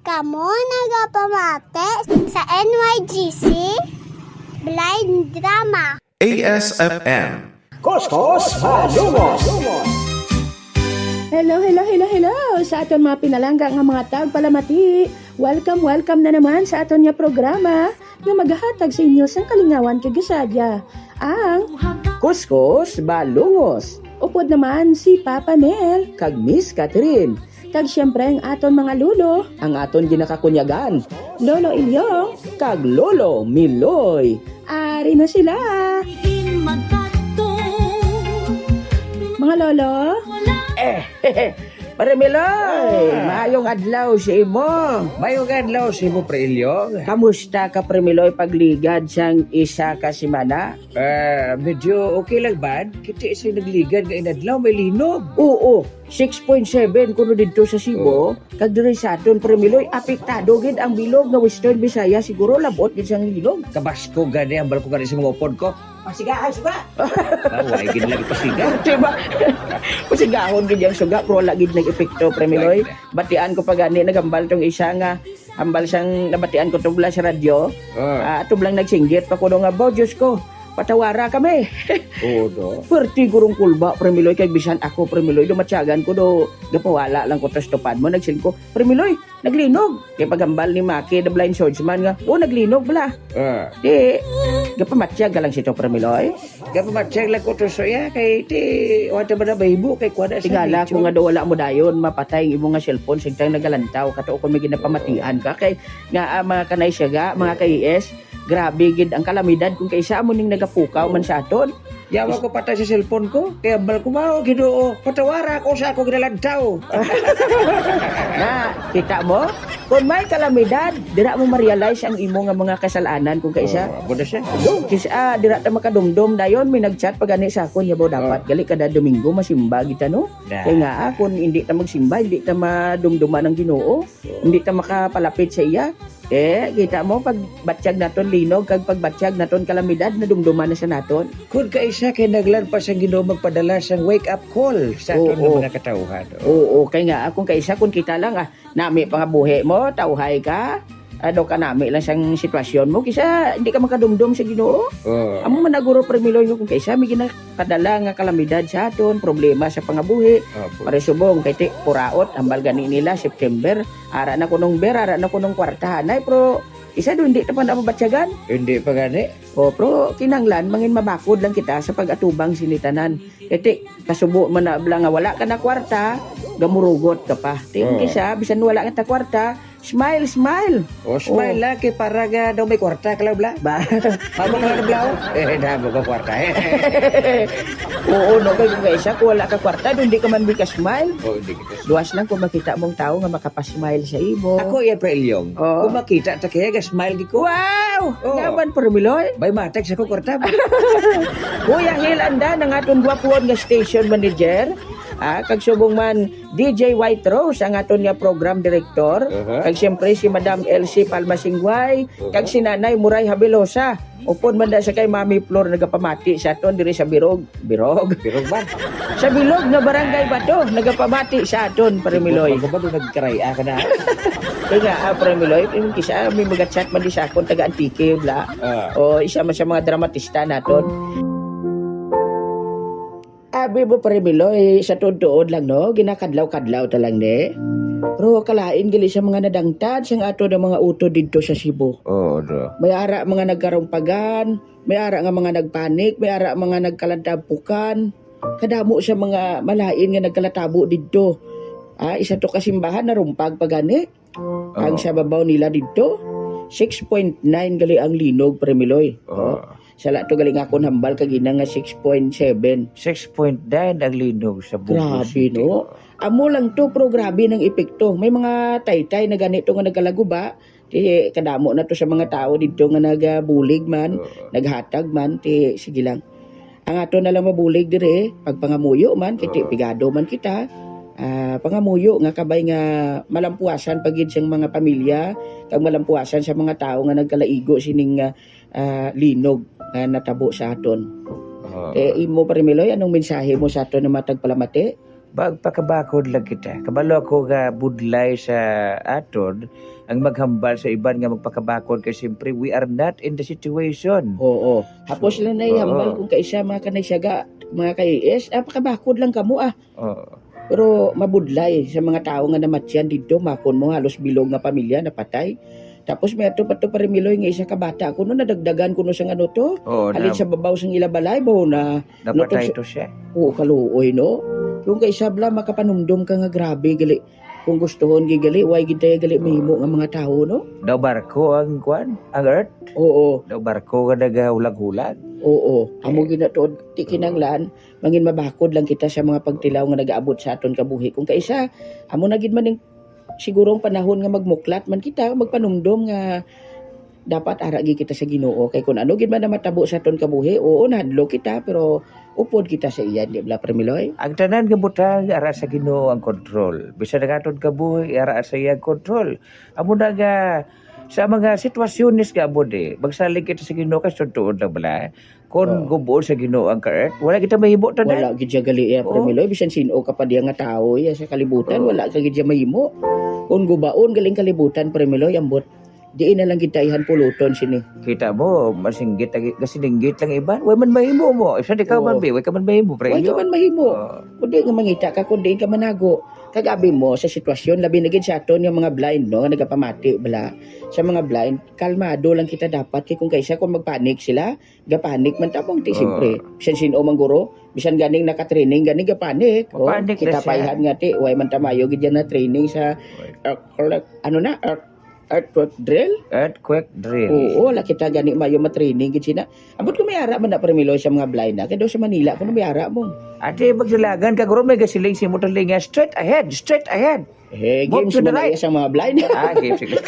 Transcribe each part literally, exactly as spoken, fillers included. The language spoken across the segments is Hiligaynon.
Kamo nagapamati sa N Y G C Blind Drama. A S F M. Kuskus Malungos. Hello, hello, hello, hello sa aton mga pinalangga nga mga tagpalamati. Welcome, welcome na naman sa aton nga programa nga magahatag sa inyo sang kalingawan kag kasadya, ang Kuskus Balungos. Upod naman si Papa Mel kag Miss Catherine. Kag siyempre ang aton mga lolo, ang aton ginakakunyagan, Lolo Ilyong kag Lolo Miloy. Ari na sila. Mga lolo. Eh, Pare Miloy, Ah. maayong adlaw sa imo. Maayong adlaw sa imo, Pre Ilyong. Kamusta ka, Pre Miloy, pagligad sang isa ka semana? Ah, medyo okay lang, man. Kita sa nagligad nga inadlaw, may linog. Oo, six point seven kuno didto sa Cebu, Oo. kag diri sa aton, Pre Miloy, apektado gid ang bilog nga Western Visayas. Siguro labot gid sang linog. Kabaskog gani, hambal ko gani sa mga upod ko. Pasigahan, suga. Ah, wala gid lagi pasiga. Diba? Pasigahon gid yang suga, pero wala gid nag-epekto, Pre Miloy. Wala gid. Batian ko pa gani, naghambal tong isa nga, hambal sang nabatian ko tubla sa radyo. Ah. Ah, tublang nagsinggit pa kuno nga, "Bo, Diyos ko, patawara kami." Oo, do. Perti gurong kulba, Pre Miloy, kay bisan ako, Pre Miloy, dumatyagan ko do, gapawala lang ko, tas tupad mo, nagsin ko, "Pre Miloy, naglinog." Kay paghambal ni Maki, the blind swordsman, nga, "Oh, naglinog bala." Ah. Di, gapamatyag ka lang sito, Pre Miloy. Gapamatyag lang ko to, so, ya, kay ti, wala ba na bahibo, kay kuha na sa Tingala ko video. Nga daw wala mo dayon, mapatay ang imo nga cellphone, sing tang nagalantaw, kato ko may ginapamatian ka, kay nga, ah, mga kanay siya ga, mga ka-E S, grabe gid ang kalamidad kung kaisa mo ning nagapukaw man sa aton. Yawa ko patay sa cellphone ko, kay hambal ko, "Mao, Ginoo, patawara ko sa ako ginalantaw." Na, kita mo? Kung may kalamidad, dira mo ma-realize ang imo nga mga kasalanan kung kaisa. Oh, amo na siya. Do, kis-, ah, dira ta makadumdom dayon, may nag-chat pa gani sa akon, yabaw dapat, Oh. gali kada Domingo, masimba kita, no? Nah. Kay nga, ah, kung hindi ta magsimba, hindi ta madumduman ang Ginoo, hindi ta makapalapit sa iya. Eh, kita mo, pag batyag naton linog, kag pag batyag naton kalamidad, nadumduman na sa naton. Kung kaisa kay naglan pa sa Ginoo magpadala sang wake-up call sa aton Oo. nga mga katawhan. Oo, kay nga, ah, kung kaisa, kung kita lang, ah, nami pa nga buhi mo, tawhay ka, ano ka nami lang sang sitwasyon mo, kisa hindi ka makadumdom sa Ginoo. Oo. Amo man na guro, Pre Miloy, kung kaisa may ginakadala nga kalamidad sa aton, problema sa pangabuhi, Opo. Pare subong, kay ti, puraot, hambal gani nila, September, ara na kunong ber, ara na kunong kwarta, anay, pero isa do, hindi ta pa napabatyagan. Hindi pa gani. O, pero kinahanglan, mangin mabakod lang kita sa pag-atubang sini tanan. Kay ti, kasubo man na bala nga wala ka na kwarta, gamurugot ka pa. Ti, Oo. Kisa, bisan wala ka ta kwarta, smile, smile. O, smile Oo. lang, kay para nga daw may kwarta ka lang, bla. Ba? Mamo ka lang, bla, o. Eh, damo ka kwarta, eh. Oo, no, kay kung kaisa, kung wala ka kwarta, do hindi ka man bika smile. O, hindi kita. Luwas lang kung makita mong tao nga makapasmile sa imo. Ako, iya, Pre Ilyong. Oo. Kung makita ta kaya, ga-smile gid ko. Wow! Oo. Naman, Pre Miloy. Bay, matag sa kong kwarta. Kuya Hil Andan, ang aton gwapuon nga station manager. Ah, kag subong man, D J White Rose, ang aton nga program director. Aha. Kag siyempre, si Madam Elsie Palma Singway. Aha. Kag si Nanay Muray Habilosa. Upod man na sa kay Mami Flor nagapamati sa aton diri sa Birog. Birog? Birog man. Sa bilog nga barangay ba to? Nagapamati sa aton, Pre Miloy. Bago ba to nagkaray-a ka na? Kaya nga, ah, Pre Miloy, yung kisa, may mga chat man di sa akon, taga Antique, bla. Ah. O, isa man sa mga dramatista naton. Abi mo, Pre Miloy, sa tuod-tuod lang, no? Ginakadlaw-kadlaw ta lang, ne? Pero kalain gali sa mga nadangtad sang ato nga mga utod didto sa Cebu. Oo, no. May ara mga nagkarumpagan, may ara nga mga nagpanik, may ara mga nagkalantabukan. Kadamo sa mga malain nga nagkalatabo didto. Ah, isa to ka simbahan narumpag pa gani. Ang Oo. sa babaw nila didto, six point nine gali ang linog, Pre Miloy. Oo. Oh. Sala to gali nga akon hambal kagina nga six point seven. Six point nine ang linog sa Bogo Grabe, City. No? Amo lang to, pero grabe nang epekto. May mga taytay na ganito nga nagkalaguba. Ti kadamo na to sa mga tao didto nga nagabulig man, Oo. naghatag man, ti sige lang. Ang ato na lang mabulig diri, pagpangamuyo man, kay ti Oo. pigado man kita. Ah, pangamuyo nga kabay nga malampuasan pa gid siyang mga pamilya, kag malampuasan sa mga tao nga nagkalaigo sining, ah, ah, linog nga natabo sa aton. Oo. Eh, imo, Pare Miloy, anong mensahe mo sa aton nga mga tagpalamati? Pagpakabakod lang kita. Kabalo ako nga budlay sa aton ang maghambal sa iban nga magpakabakod, kay siyempre, we are not in the situation. Oo. Hapos So, lang na ihambal oo. kung kaisa, mga kanay siyaga, mga ka-A S, ah, pakabakod lang kamo, ah. Oo. Pero mabudlay sa mga tawo nga namatyan didto, makon mo, halos bilog nga pamilya napatay. Tapos may ato pa to, Pare Miloy, nga isa ka bata kuno nadagdagan kuno sang ano to. Oo, Halin na sa babaw sang ila balay, bo, na Napatay natos- to siya. Oo, kaluoy, no? Yung kaisa bala, makapanumdom ka nga grabe, gali. Kung gustuhon, gi-, gali, why gid tayo gali mahimo nga mga tawo, no? Daw barko ang kwan, ang earth. Oo. Daw barko nga nagahulag-hulag. Oo. Amo Eh. ginatuod, ti Oo. kinanglan, mangin mabakod lang kita sa mga pagtilaw nga nagaabot sa aton kabuhi. Kung kaisa, amo na gid man ning siguro ang panahon nga magmuklat man kita, magpanumdom nga dapat ara gid kita sa Ginoo. Kay kun ano gid man ang matabo sa aton kabuhi, oo, nahadlok kita, pero upod kita sa iya, di ba, Pre Miloy? Ang tanan nga butang, ara sa Ginoo ang kontrol. Bisan ang aton kabuhi, ara sa iya ang kontrol. Amo na nga, sa mga sitwasyones nga amo di, magsalig kita sa Ginoo, kay tuod lang bala. Kun Oo. gubuon sa Ginoo ang ka-earth, wala kita mahimo tanan. Wala gid siya gali, eh, Pre Oo. Miloy. Bisan sin-o ka pa diya nga tawo, iya, sa kalibutan, Oo. wala ka gid siya mahimo. Kun gubaon galing kalibutan, Pre Miloy, ambot. Diin na lang gid ta ihan puluton sini. Kita mo, masinggit lagi, gasinggit lang iban. Way man mahimo mo. Isa di ka Oo. man, bi, way ka man mahimo, pre. Way ka man mahimo. Oo. Kundi nga mangita ka, kundi ka manago. Kag abi mo sa sitwasyon, labi na gid sa aton nga mga blind, no, nga nagapamati bala. Sa mga blind, kalmado lang kita dapat. Kay kung kaisa, kung magpanik sila, gapanik man ta, bang ti, Oo. siyempre. Bisan sin-o man guro, bisan ganing naka-training, ganing gapanik. Oh, Mapanik na kita siya. paihan nga, ti, way man ta mayo gid yan na training sa, Way. uh, ano na, uh, Earthquake drill? Earthquake drill. Oo, wala kita gani mayo matraining gid sina. Ambot ko may ara man na, Pre Miloy, sa mga blind na. Kaya daw sa Manila, kuno may ara mo. Ate, magsilagan ka, guro, may gasiling si mo talinga. Straight ahead, straight ahead. Eh, Move games to mo the na right. iya sa mga blind. Ah, games, sige.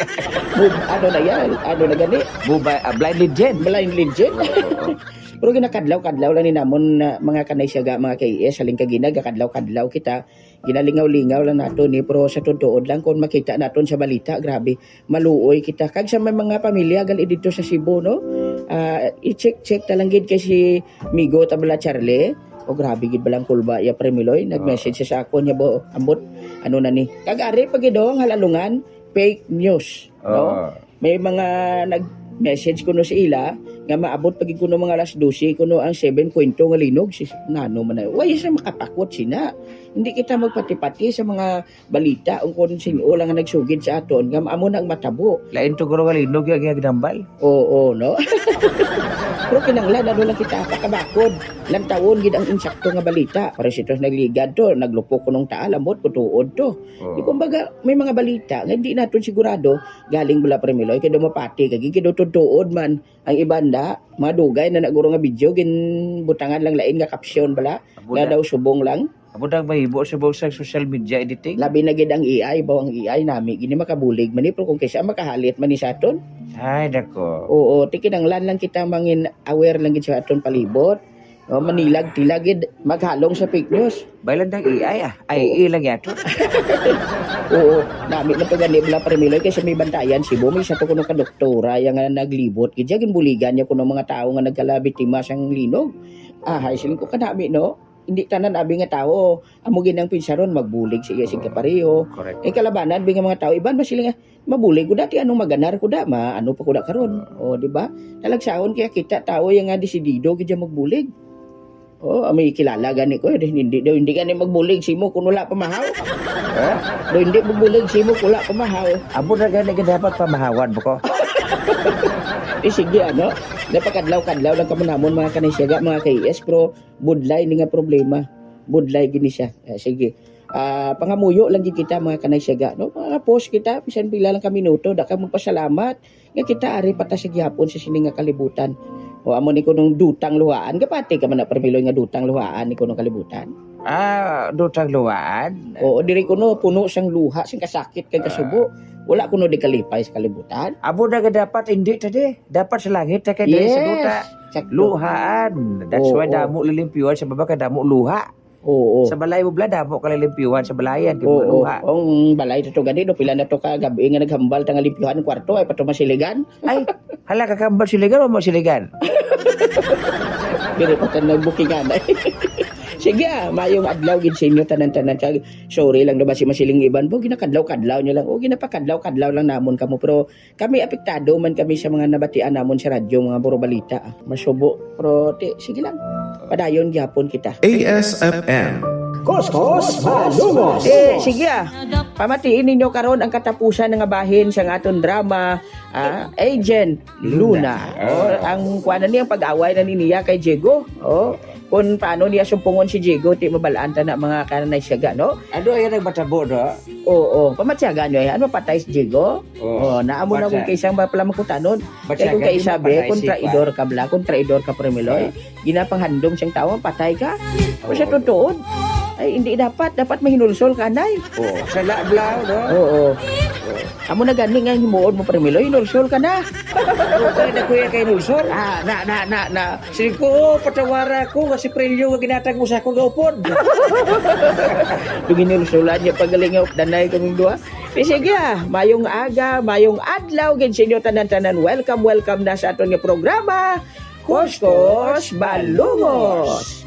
Move, ano na yan? Ano na gani? Move, ah, blind legend. Blind legend. Oo, oo. Pero ginakadlaw-kadlaw lang ni namon na mga kanay siyaga, mga K S, halin ka ginag, kadlaw-kadlaw kita. Ginalingaw-lingaw lang nato ni, pero sa tuod lang, kung makita naton sa balita, grabe, maluoy kita. Kag sa may mga pamilya gali dito sa Cebu, no? Ah, i-check-check na lang gid kay si Migo Tabla Charlie. O, grabe gid balang kulba ya, Pre Miloy. Nag-message siya sa akon niya, bo, ambot, ano na ni. Kag ari pa gid, oh, ang halalungan, fake news, no? Oo. May mga nag-message kuno sa ila nga maabot pa gid kuno mga alas dose kuno ang seven point two nga linog. Sis, nano man na. Way siya makapakot sina. Hindi kita magpati-pati sa mga balita o kung sino lang ang nagsugid sa aton nga amo na ang matabo. Lain to, guro, nga linog yung ginambal. Oo, no? Pero kinahanglan, ano lang kita, pakabakod. Lantawon gid ang insakto nga balita. Para sa ito nagligad to, naglupok kunong taal, ambot ko tuod to. Oo. Di, kumbaga, may mga balita nga hindi naton sigurado, galing bala, Pre Miloy, kay daw mapati, kay gid daw tuod man. Ang iban da, mga dugay na naguro nga video, ginbutangan lang lain nga caption bala, Abo nga na. daw subong lang. Abo na ang mahimo subong sa social media editing. Labi na gid ang A I, baw ang A I nami, gini makabulig man ni, pero kung kaysa makahalit man ni sa aton. Ay, nako. Oo, ti kinahanglan lang kita mangin aware lang gid sa aton palibot. Oh, manilag-tilag gid, maghalong sa fake news. Bailan ng A I, ah. I A lang yato. Oo, nami man to gani bala, Pre Miloy, kay sa may Bantayan, Cebu, may isa to kuno ka doktora, yang nga naglibot gid siya, ginbuligan niya kuno mga tawo nga nagkalabiktima sang linog. Ahay, siling ko kanami, no? Hindi tanan abi nga tawo, amo gid ang pinsaron, magbulig sa iya, sig Oo. kapareho. Correct. Eh, kalabanan, bi nga mga tawo, iban ba sila nga, mabulig ko dati, anong maganar ko da, ma, ano pa ko da karon? Oo. O, di ba? Talagsahon kaya kita, tawo yang nga desidido gid siya magbulig. Oh, may kilala gani ko, eh, hindi daw, hindi gani magbulig simo kung wala pamahaw. Ha? Daw, hindi magbulig simo kung wala pamahaw. Amo na gani ka dapat pamahawan mo ko. Eh, sige, ano? Napakadlaw-kadlaw lang kamo namon, mga kanay siyaga, mga K S, pero budlay ni nga problema. Budlay gini siya. Eh, sige. Ah, pangamuyo lang gid kita, mga kanay siyaga, no? Mga post kita, bisan pila lang ka minuto, da ka magpasalamat. Nga kita ari pa ta sa gihapon sa sini nga kalibutan. O amo ni kunong dutang luhaan. Gapati ka man na, Pre Miloy, nga dutang luhaan ni kunong kalibutan. Ah, dutang luhaan? Oo, diri kuno puno sang luha, sang kasakit kag Ah. kasubo. Wala kuno di kalipay sa kalibutan. Amo na nga dapat hindi ta di. Dapat sa langit ta kay diri sa Yes. duta. Sakto. Luhaan. That's why Oo. damo lilimpyuhan sa baba kay damo luha. Oo. Sa balay mo bala, damo ka lilimpyuhan sa balayan, kay Oo. mga luha. Ang balay to, to gani, no, pila na to ka gabi nga naghambal ta nga limpyuhan ang kwarto, ay pa to masiligan. Ay, hala ka kambal siligan o mo siligan? Dili pa ta nagbukingan, ay. Sige, ah, mayong adlaw gid sa inyo tanan-tanan. Kag sorry lang daw ba si masiling iban po, ginakadlaw-kadlaw niya lang. O, ginapakadlaw-kadlaw lang namon kamo. Pero kami, apektado man kami sa mga nabatian namon sa radyo, mga puro balita, ah. Masubo. Pero, ti, sige lang. Padayon gyapon kita. A S F M. Kuskus Malungos. Eh, sige, ah. Pamatiin ninyo karon ang katapusan nga bahin sang aton drama, ah, Agent Luna. Luna. Oh, ang kuan na niya, ang pag-away na ni niya kay Diego. Oh, kung paano niya sumpungon si Diego, ti mabalaan ta na mga kanay siyaga, no? Ano ay nagmatabo, no? Oo, pamatyagan nyo eh. Ano, patay si Diego? Oo. Oh, naamo na Patay. Kung kaisang ba pala makutanon. Kaya kung Matyagan, kaisa, di be, mapatay kung si traidor Juan. Ka bala, kung traidor ka, Permiloy, Ah. Ginapanghandom siyang tawo, patay ka. O sa Oo. Tutuod, ay, hindi dapat. Dapat mahinulsol ka, nay. Oo. Sa lablaw, no? Oo. Amo na gani nga himuon mo, Permiloy, hinulsol ka na. Okay na, kuya, kay hinulsol? Ah, na, na, na, na. Sige ko, "Oh, patawara ko, nga si Prelyo, nga ginatag mo sa akong gaupod." Kung hinulsolan niya, pagaling nga, danay kaming duha. Eh, sige, ah, mayong aga, mayong adlaw, gid sa inyo tanan-tanan. Welcome, welcome na sa aton nga programa, Kuskus Balungos.